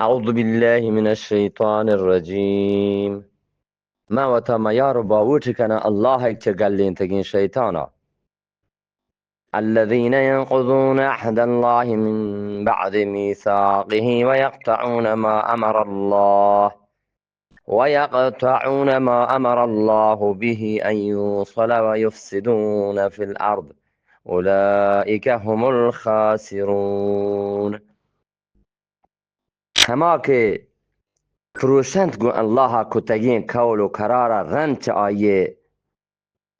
أعوذ بالله من الشيطان الرجيم. ما وتا میار و باوٹ کنا اللہ چہ گلینتگیں شیطانا. الذين ينقضون عهد الله من بعد ميثاقه ويقطعون ما أمر الله ويقطعون ما أمر الله به أن يوصل ويفسدون في الأرض أولئك هم الخاسرون. ہما کہ پروشنت گوں اللہ ءَ کتگیں قول و قرار ءَ رند چہ آئی ءِ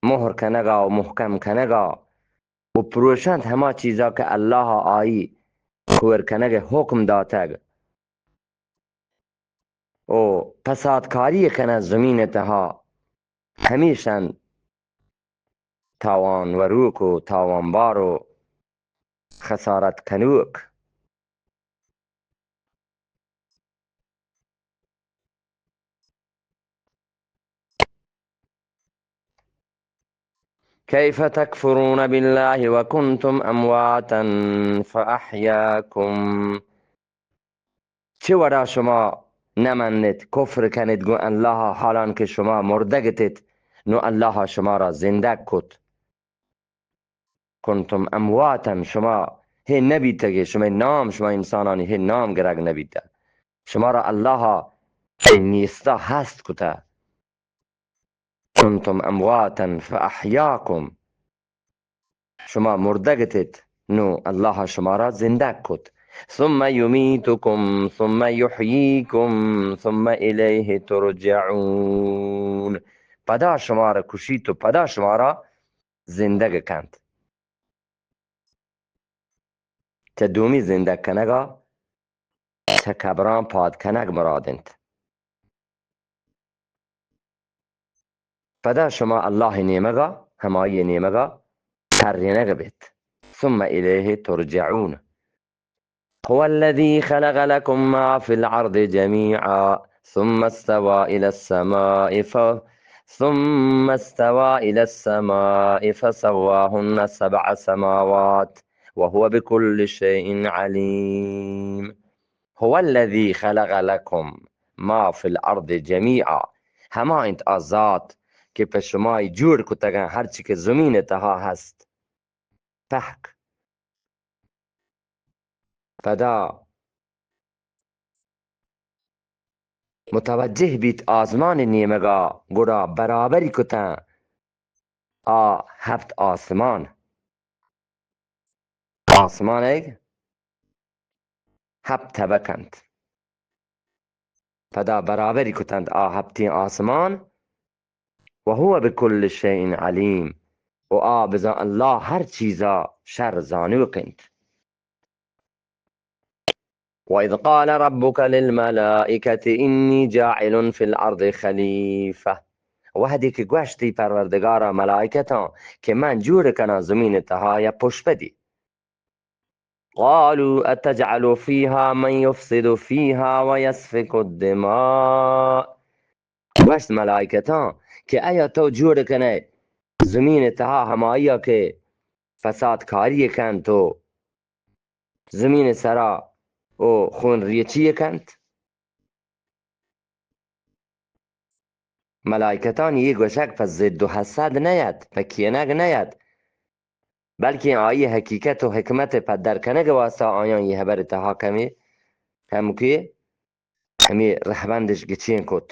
مہر کنگ ءَ و محکم کنگ ءَ و پروشنت ہما چیزا کہ اللہ ءَ آئی کور کنگ ءِ حکم داتگ و پسادکاری کناں زمین ءِ تہا، ہمیش انت تاوان وروک و تاوان بار و خسارت کنوک. كيف تكفرون بالله وكنتم أمواتا فأحياكم. چہ وڑا شما نہ منت، کفر کنت گوں اللہ ءَ، حالان کہ شما مردگ اتت، نوں اللہ ءَ شما را زندگ کت. کنتم امواتا، شما ہے نہ بیتگے، شمئے نام، شما انسانانی ہے نام گرگ نہ بیتہ. شما را اللہ ءَ چہ نیستا ہست کتہ. کنتم امواتا فاحیاکم، شما مردگ اتت، نوں اللہ ءَ شما را زندگ کت. ثم یمیتکم ثم یحییکم ثم الیہ ترجعون. پدا شما را کشیت و پدا شما را زندگ کنت. چہ دومی زندگ کنگا چہ قبراں پاد کنگ مراد انت. پدا شما اللہ ءِ نیمگا، ہمائی ءِ نیمگا ترینگ بیت. ثم الیہ ترجعون. هو الذي خلق لكم ما في الأرض جميعا ثم استوى إلى السماء ف-، ثم استوى إلى السماء فسواهن سبع سماوات وهو بكل شيء عليم. هو الذي خلق لكم ما في الأرض جميعا. ہما انت آ ذات کہ پہ شمائی جوڑ کتگاں ہرچی کہ زمین ءِ تہا ہست. پہک. پدا متوجہ بیت آزمان ءِ نیمگا، گڑا برابری کتاں آ ہپت آسمان. آسمان ایگ ہپت طبق انت. پدا برابری کتنت آ ہپتیں آسمان. وهو بكل شيء عليم، و آ بزاں اللہ ہر چیزا شر زانوک انت. وإذ قال ربك للملائكة إني جاعل في الأرض خليفة. وہدے کہ گوشت تئی پروردگارا ملائکتاں کہ من جوڑ کناں زمین ءِ تہا یا پشپدی. قالوا أتجعل فيها من يفسد فيها ويسفك الدماء. گوشت ملائکتاں کہ آیا تو جوڑ کنئے زمین ءِ تہا ہمائیا کہ فساد کاری کنت و زمین ءِ سرا و خون ریچی کنت؟ ملائکتانی اے گوشگ پہ ضد و حسد نیت، پہ کینگ نیت، بلکیں آئی حقیقت و حکمت پدر کنگ واسطہ آیاں اے حبر تہا کمے کمکے ہمے رہبندش گچین کت.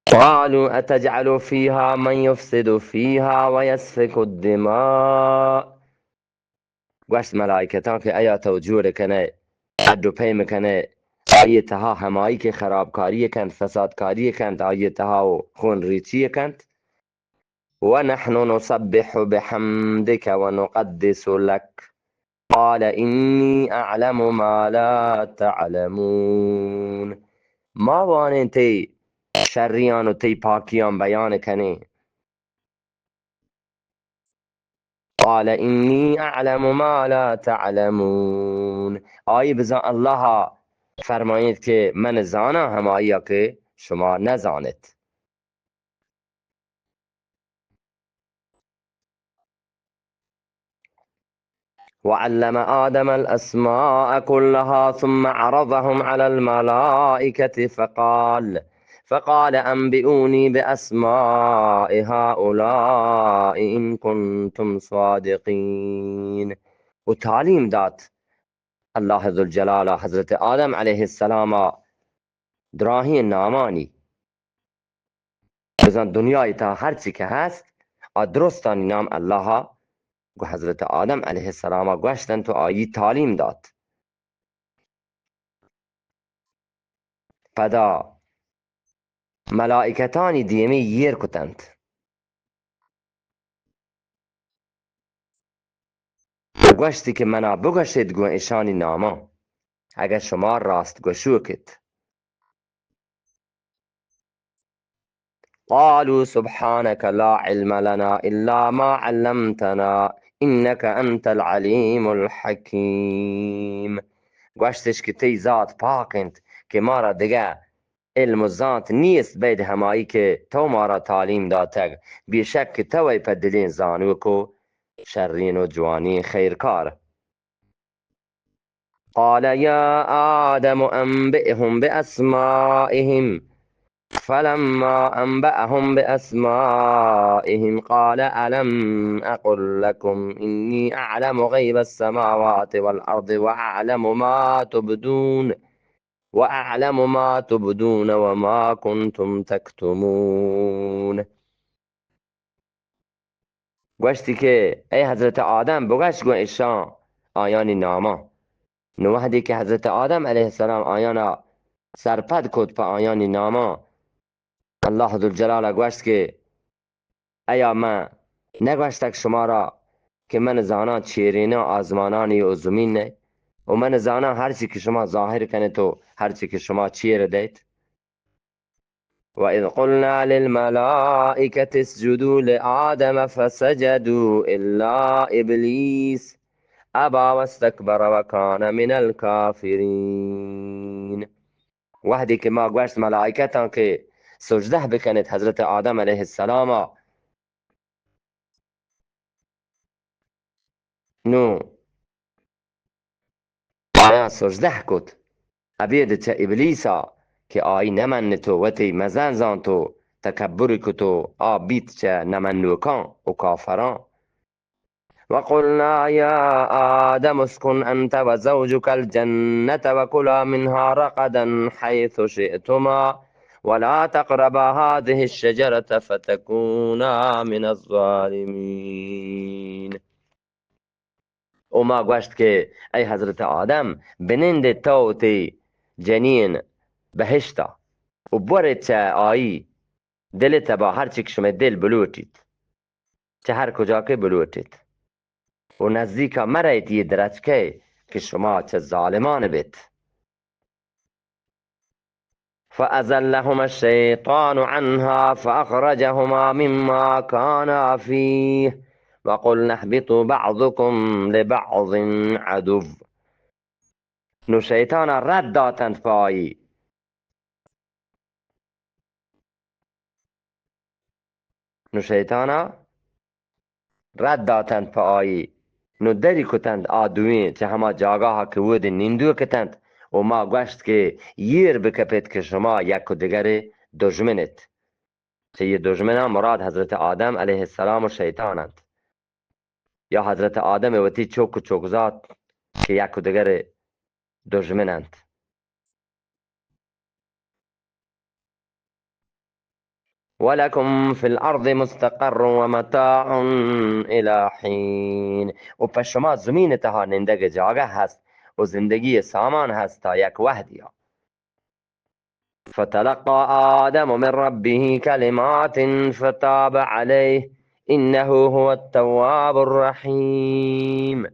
قالوا أتجعل فيها من يفسد فيها ويسفك الدماء. گوشت ملائکتاں کہ آیا تو جوڑ کنئے، اڈ و پیم کنئے، آئی تہا ہمائی کہ خرابکاری کنت، فسادکاری کنت، آئی تہا و خون ریچی کنت. ونحن نسبح بحمدك ونقدس لك. قال إني أعلم ما لا تعلمون. ما وانیں تئی شریان و تئی پاکیان بیان کنیں. قال إني أعلم ما لا تعلمون. آئی بزاں اللہ فرمائیت کہ من زاناں ہمائیا کہ شما نزانت. وعلم آدم الأسماء كلها ثم عرضهم على الملائكة فقال، فقال أنبئوني بأسماء هؤلاء إن كنتم صادقين. و تعلیم دات اللہ ذوالجلال حضرت آدم علیہ السلام دراہیں نامانی، بزاں دنیای تہا ہرچی کہ ہست، آ درستانی نام اللہ گو حضرت آدم علیہ السلام گوشتنت و آئی تعلیم دات. پدا ملائکتانی دیمی ایر کتنت. گوشتی کہ منا بگوشیت گوں اشانی ناما، اگہ شما راست گوشوکیت. قالوا سبحانك لا علم لنا إلا ما علمتنا إنك أنت العليم الحكيم. گوشتش کہ تئی ذات پاک انت کہ مارا دگہ علم و زانت نیست بید ہمائی کہ تو مارا تعلیم داتگ، بے شک کہ تو ئے پہ دلیں زانوک و شرین و جوانیں خیرکار. قال يا آدم أنبئهم بأسمائهم فلما أنبأهم بأسمائهم قال ألم أقل لكم إني أعلم غيب السماوات والأرض وأعلم ما تبدون وأعلم ما تبدون وما كنتم تكتمون. گوشتی کہ اے حضرت آدم، بگوش گوں اشاں آیانی ناما. نو وہدی کہ حضرت آدم علیہ السلام آیانا سرپد کت پہ آیانی ناما، اللہ ذوالجلال گوشت کہ ایا من نگوشتگ شمارا کہ من زاناں چیریناں آزمانانی و زمین ء، و من زاناں ہرچی کہ شما ظاہر کنیت و ہرچی کہ شما چیر دئیت؟ وإذ قلنا للملائكة اسجدوا لآدم فسجدوا إلا إبليس أبى واستكبر وكان من الكافرين. وہدی کہ ما گوشت ملائکتاں کہ سجدہ بکنیت حضرت آدم علیہ السلام ء، نوں آیاں سجدہ کت، ابید چہ ابلیسا کہ آئی نہ منت و وتی مزن زانت و تکبری کت و آ بیت چہ نہ منوکاں و کافراں. وقلنا يا آدم اسكن أنت وزوجك الجنة وكلا منها رغدا حيث شئتما ولا تقربا هذه الشجرة فتكونا من الظالمين. و ما گوشت کہ اے حضرت آدم، بنندے تو و تئی جنین بہشتا و بورے چہ آئی دل تبا ہرچی کہ شمئے دل بلوٹیت، چہ ہر کجا کہ بلوٹیت، و نزدیکا مرئیت یہ درچکے کہ شما چہ ظالمان بیت. فأزلهما الشيطان عنها فأخرجهما مما كانا فيه وقلنا اهبطوا بعضكم لبعض عدو. نو شیطانا رد داتنت پہ آئی. نو شیطانا رد داتنت پہ آئی، نو دری کتنت آ دوئیں چہ ہما جاگاہا کہ اودے نندوک اتنت، و ما گوشت کہ ایر بکپیت کہ شما یک و دگرے دژمن ات. چہ یہ دژمناں مراد حضرت آدم علیہ السلام و شیطان انت، یا حضرت آدم وتی چک و چکزات کہ یک و دگرے دژمن انت. ولكم في الأرض مستقر ومتاع إلى حين. و پہ شما زمین تہا نندگ جاگہ ہست و زندگی سامان ہست تا یک وہدیا. فتلقى آدم من ربه كلمات فتاب عليه إنه هو التواب الرحيم.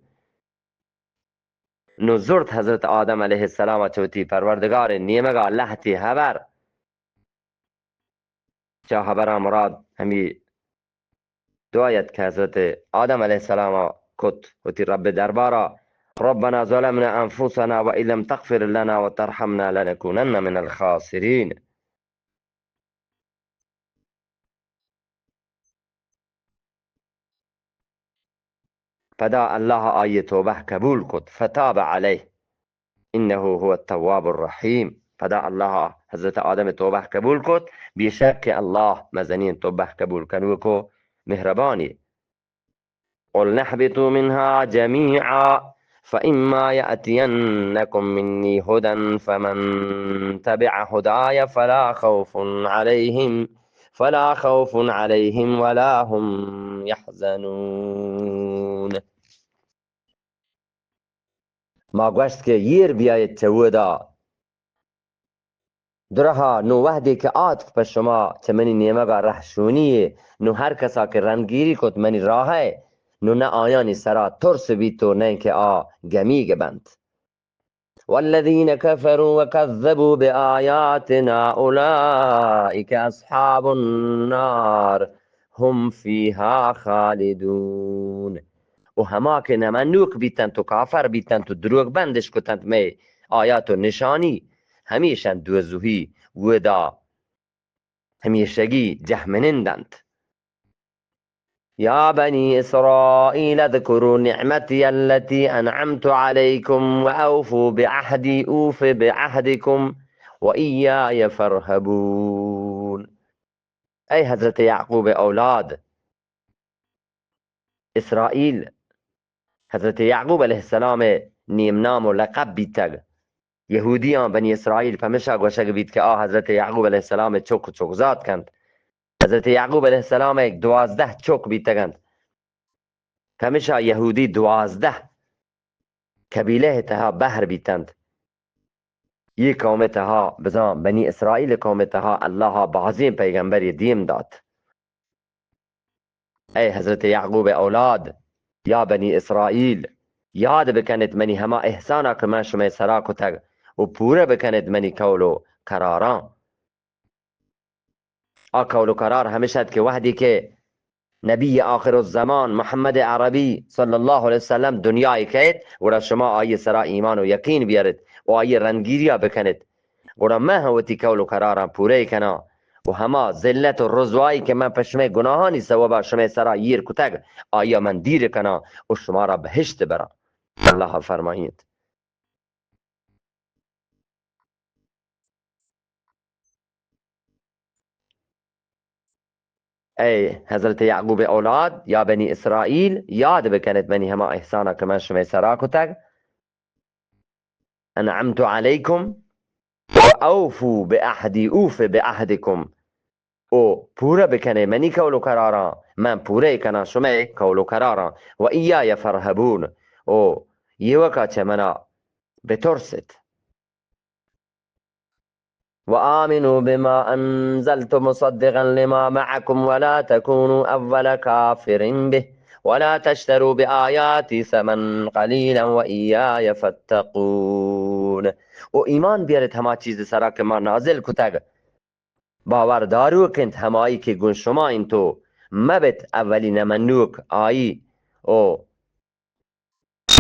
نو زرت حضرت آدم علیہ السلام چہ وتی پروردگار نیمگا لہتی ہبر. چہ ہبراں مراد ہمی دعایت کہ حضرت آدم علیہ السلام کت وتی رب دربارا، ربنا ظلمنا أنفسنا وإن لم تغفر لنا وترحمنا لنكونن من الخاسرين. پدا اللہ آئی توبہ قبول کت، فتاب علیہ، انه هو التواب الرحیم. پدا اللہ حضرت آدم توبہ قبول کت، بے شک کہ اللہ مزنین توبہ قبول کنوک و مہربانی. قلنا اهبطوا منها جميعا فإما يأتينكم مني هدى فمن تبع هداي فلا خوف عليهم، فلا خوف عليهم ولا هم يحزنون. ما گوشت کہ ایر بیایت چہ اودا. درہا نوں وہدے کہ آتک پہ شما چہ منی نیمگا رہشونی یے، نوں ہر کسا کہ رندگیری کت منی راہئے، نوں نہ آیانی سرا ترس بیت و نہ کہ آ گمیگ بنت. والذين كفروا وكذبوا بآياتنا أولئك أصحاب النار هم فيها خالدون. و ہما کہ نمنوک بیتنت و کافر بیتنت و دروگ بندش کتنت مئے آیات و نشانی، ہمیشن دوزہی اودا ہمیشگی جہمنندنت. يا بني إسرائيل اذكروا نعمتي التي أنعمت عليكم وأوفوا بعهدي أوف بعهدكم وإياي فارهبون. اے حضرت یعقوب اولاد، اسرائیل، حضرت یعقوب علیہ السلام نیم نام و لقب بیتگ. یہودیاں بنی اسرائیل پمشا گوشگ بیت کہ آ حضرت یعقوب علیہ السلام چک و چکزات کنت. حضرت یعقوب علیہ السلام یک دوازدہ چک بیتگ انت. پمشا یہودی دوازدہ قبیلہ تہا بہر بیتنت. یہ قوم تہا، بزاں بنی اسرائیل قوم تہا اللہ بازیں پیغمبر دیم دات. اے حضرت یعقوب اولاد، یا بنی اسرائیل، یاد بکنت منی ہما احسانا کہ من شمئے سرا کتگ و پورہ بکنت منی قول و قراراں. آ قول و قرار ہمیش ات کہ وہدے کہ نبی آخر الزمان محمد عربی صلی اللہ علیہ وسلم دنیا کئیت، گڑا شما آئی سرا ایمان و یقین بیارت و آئی رندگیریا بکنت. گڑا من ہم وتی قول و قراراں پورہ کناں و ہما ذلت و رسوائی کہ من پہ شمئے گناہانی سوبا شمئے سرا ایر کتگ، آئیا من دیر کناں و شمارا بہشت براں. اللہ فرمائیت. اے حضرت یعقوب اولاد، یا بنی اسرائیل، یاد بکنت منی ہما احسانا کہ من شمئے سرا کتگ. انعمت علیکم و اوفوا بعهدی اوف بعهدکم. او پورہ بکنے منی قول و قراراں، من پورہ کناں شمئے قول و قراراں. و ایای فارہبون، او ایوکا چہ منا بترست. وآمنوا بما أنزلت مصدقا لما معكم ولا تكونوا أول كافر به ولا تشتروا بآياتي ثمنا قليلا وإياي فاتقون. او ایمان بیارت ہما چیز سرا کہ ما نازل کتگ. باور داروک انت ہمائی کہ گون شما انت و مبت اولی نمنوک آئی. او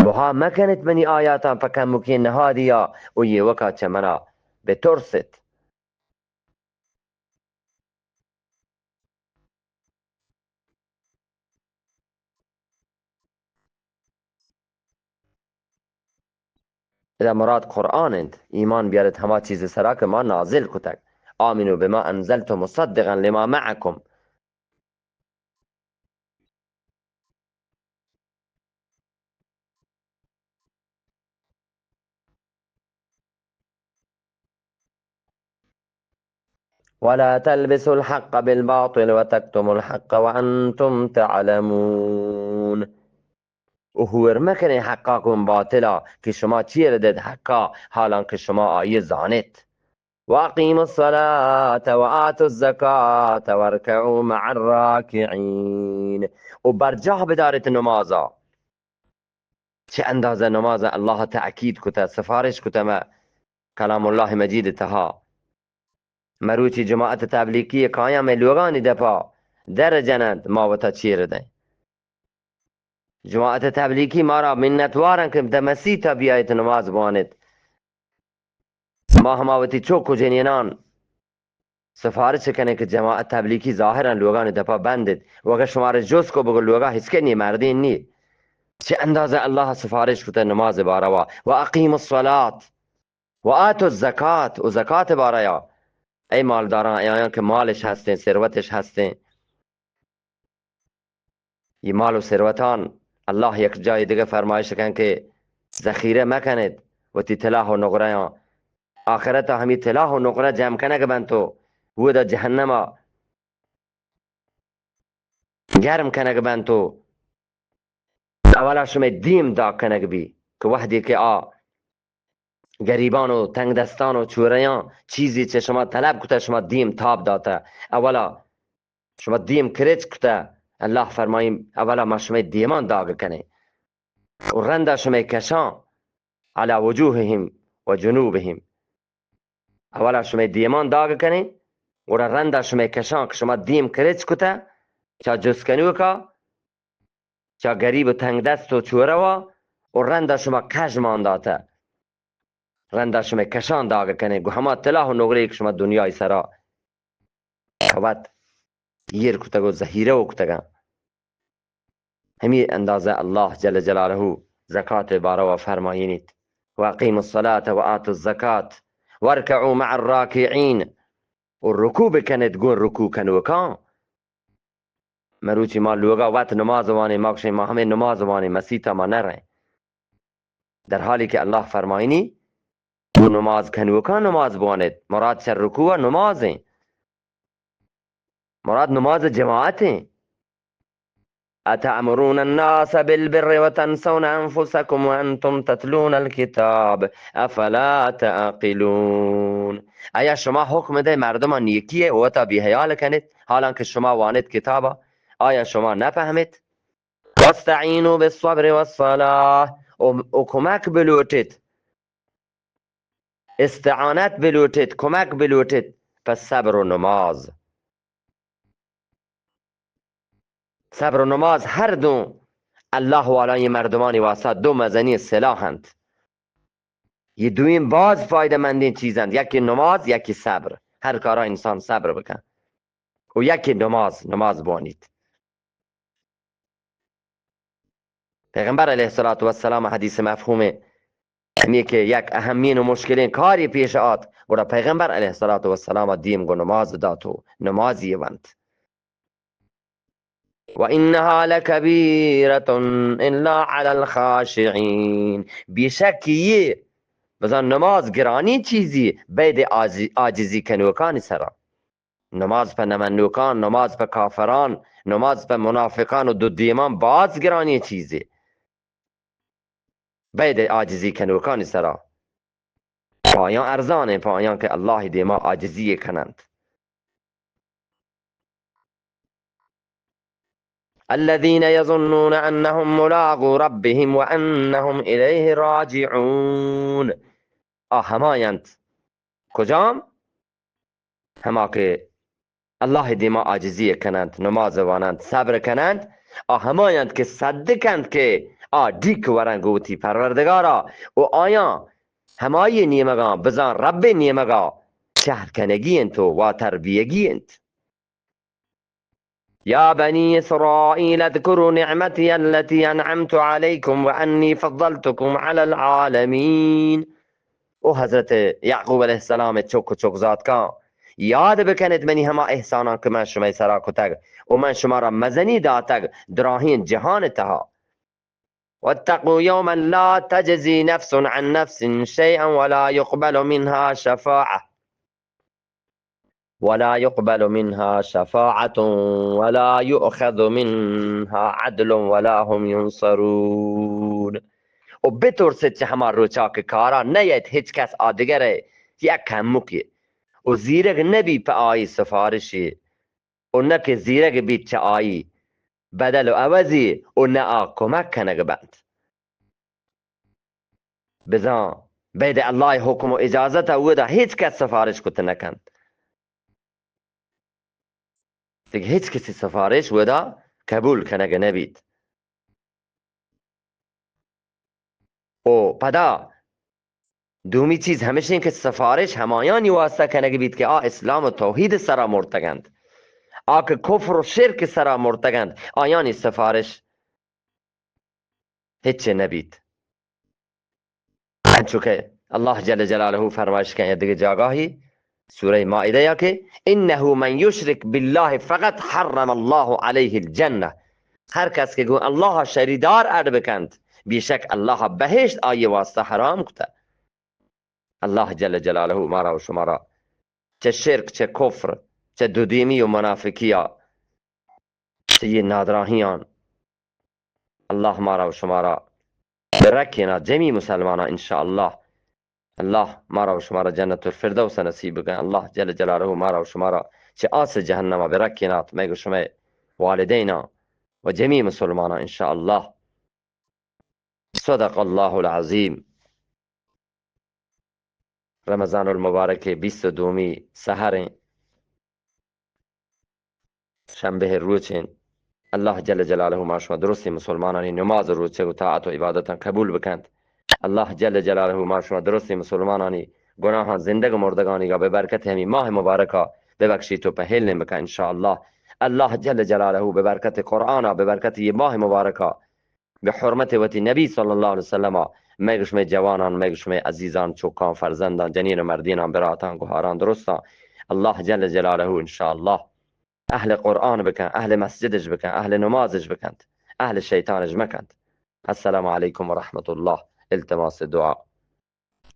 بہا مکنت منی آیاتاں پہ کمکیں نہادیا و ایوکا چہ منا بترست. ادا مراد قرآن انت. ایمان بیارت ہما چیز سرا کہ ما نازل کتگ. آمنوا بما أنزلت مصدقا لما معكم. ولا تلبسوا الحق بالباطل وتكتموا الحق وأنتم تعلمون. و ہور مکنے حقا گون باطلا کہ شما چیر دید حقا، حالانکہ شما آئی زانت. وأقيموا الصلاة وآتوا الزكاة واركعوا مع الراكعين. و برجاہ بدارت نمازا. چہ اندازہ نمازا اللہ تأکید کتا، سفارش کتا مہ کلام اللہ مجید تہا. مروچی جماعت تبلیغی کایاں مئے لوگانی دپا در جننت، ما وتا چیر دیں. جماعت تبلیغی مارا منتوارن کہ دہ مسیتا بیایت نماز بوانت. ما ہما وتی چک و جنینان سفارش کنیں کہ جماعت تبلیغی ظاہرا لوگانی دپا بندت. و اگر شمارا جست کو بگو لوگا ہچکے نی، مردین نی. چہ اندازہ اللہ سفارش کتہ نماز باروا، و اقیم الصلاة و آتوا الزکات، و زکات باریا، اے مالداراں، اے آیاں کہ مالش ہستیں، ثروتش ہستیں، یہ مال و ثروتان اللہ یک جای دگہ فرمائش کن کہ ذخیرہ مکنت وتی طلاہ و نقرہاں، آخرتا ہمی طلاہ و نقرہ جمع کنگ بنت و اودا جہنما گرم کنگ بنت و اولا شمئے دیم داگ کنگ بی کہ وہدے کہ آ گریبان و تنگ دستان و چوریاں چیزی چہ شما طلب کتہ، شما دیم تاب داتہ، اولا شما دیم کرچ کتہ، اللہ فرمائی، اولا ما شمئے دیمان داگ کنیں و رندا شمئے کشاں، علی وجوہہم و جنوبہم، اولا شمئے دیمان داگ کنیں، گڑا رندا شمئے کشاں کہ شما دیم کرچ کتہ، چا جست کنوکا، چا گریب و تنگ دست و چوروا، و رندا شما کش مان داتہ، رندا شمئے کشان داگ کنیں، گو ہما طلاہ و نقرے کہ شما دنیای سرا وت ایر کتگ و ذخیرہ و کتگاں۔ ہمی اندازہ اللہ جل جلالہ زکات باروا فرمائینیت، و اقیم الصلاة و آتوا الزکات وارکعوا مع الراکعین، و رکوع بکنیت گوں رکوع کنوکاں۔ مروچی ما لوگا وت نماز وانیں، ما گوشیں ما ہمیں نماز وانیں، مسیتا ما نہ رہیں۔ در حالی کہ اللہ فرمائینی، گوں نماز کنوکاں نماز بوانیت۔ مراد چہ رکوع نماز ہیں۔ مراد نماز جماعت ہیں۔ اتأمرون الناس بالبر وتنسون انفسكم وانتم تتلون الكتاب افلا تعقلون۔ آیا شما حکم دے مردمان نیکی ہے وتا بے حیال کنیت، حالانکہ شما وانیت کتابا؟ آیا شما نہ فہمیت؟ واستعینوا بالصبر والصلاة، و، و کمک بلوٹیت، استعانت بلوٹیت، کمک بلوٹیت پہ صبر و نماز۔ صبر و نماز ہر دو اللہ والائیں مردمانی واسطہ دو مزنیں سلاح انت۔ یہ دوئیں باز فائدہ مندیں چیز انت، یکی نماز، یکی صبر۔ ہر کارا انسان صبر بکن۔ و یکی نماز، نماز بوانیت۔ پیغمبر علیہ الصلوۃ والسلام حدیث مفہوم ہمی کہ یک اہمین و مشکلیں کاری پیش آت، گڑا پیغمبر علیہ الصلوۃ والسلام دیم گو نماز دات و نمازی ونت۔ وانها لکبیرة الا علی الخاشعین، بے شک یہ بزاں نماز گرانی چیزی بید عاجزی کنوکانی سرا۔ نماز پہ نمنوکان، نماز پہ کافران، نماز پہ منافقان و دو دیمان باز گرانی چیزے۔ بید عاجزی کنوکانی سرا۔ پایان ارزان ہیں، پایان کہ اللہ دیما عاجزی کنند۔ الذين يظنون أنهم ملاقو ربهم وأنهم إليه راجعون۔ آ ہماینت۔ کجام؟ ہما کہ اللہ دیما عاجزی کنند، نماز وانند، صبر کنند، آ ہماینت کہ صدقند کہ آ ڈیک ورن گو وتی پروردگارا و آیاں ہمائی نیمگاں بزاں رب نیمگا شہر کنگی انت و واتر بیگی انت۔ يا بني إسرائيل اذكروا نعمتي التي أنعمت عليكم وأني فضلتكم على العالمين۔ او حضرت یعقوب علیہ السلام چک و چک زاتکاں، یاد بکنیت منی ہما احساناں کہ من شمئے سرا کتگ و من شما را مزنی داتگ دراہیں جہان تہا۔ واتقوا يوما لا تجزي نفس عن نفس شيئا ولا يقبل منها شفاعة ولا يقبل منها شفاعة ولا يؤخذ منها عدل ولا هم ينصرون۔ و بترسیت چہ ہما روچا کہ کارا نیت ہچ کس آدگرے یک کمکے و زیرگ نبی پہ آئی سفارشی و نہ کہ زیرگ بیت چہ آئی بدل و عوضی و نہ آ کمک کنگ بنت۔ بزاں بید اللہ حکم و اجازت اودا ہچ کس سفارش کت نہ کنت۔ دگہ ہچ کسی سفارش اودا قبول کنگ نہ بیت۔ او پدا دومی چیز ہمشیں کہ سفارش ہمایانی واسطہ کنگ بیت کہ آ اسلام و توحید سرا مرتگند، آ کہ کفر و شرک سرا مرتگند، آیانی سفارش ہچے نہ بیت۔ انچو کہ اللہ جل جلالہ فرمائش کن دگہ جاگاہی سورہ مائدہ یا کہ انه من یشرک بالله فقد حرم الله علیه الجنہ، ہر کس کہ گوں اللہ شریدار اڈ بکنت، بے شک اللہ بہشت آئی واسطہ حرام کتہ۔ اللہ جل جلالہ مارا و شمارا چہ شرک، چہ کفر، چہ دودیمی و منافقیا، چہ یہ نادراہیان اللہ مارا و شمارا برکینا، جمی مسلمانا انشاءاللہ۔ اللہ مارا و شمارا جنت الفردوس نصیب بکن۔ اللہ جل جلالہ مارا و شمارا چہ آس جہنما برکینات، مئے گو شمئے والدینا و جمی مسلمانا انشاءاللہ۔ صدق اللہ العظیم۔ رمضان المبارک بیست و دومی سحریں، شنبہ روچیں۔ اللہ جل جلالہ ما شما درستیں مسلمانانی نماز و روچگ و طاعت و عبادتاں قبول بکنت۔ اللہ جل جلالہ ما شما درستیں مسلمانانی گناہاں زندگ و مردگانی گا بہ برکت ہمی ماہ مبارکا ببخشیت و پہیلیں بکن انشاءاللہ۔ اللہ جل جلالہ بہ برکت قرآنا، بہ برکت یہ ماہ مبارکا، بہ حرمت وتی نبی صلی اللہ علیہ وسلم، مئے گو شمئے جوانان، مئے گو شمئے عزیزان، چوکان، فرزندان، جنین و مردینان، براتان، گہاران، درستان، اللہ جل جلالہ انشاءاللہ اہل قرآن بکن، اہل مسجدش بکن، اہل نمازش بکنت، اہل شیطانش مکنت۔ السلام علیکم و رحمت اللہ۔ التماس دعا۔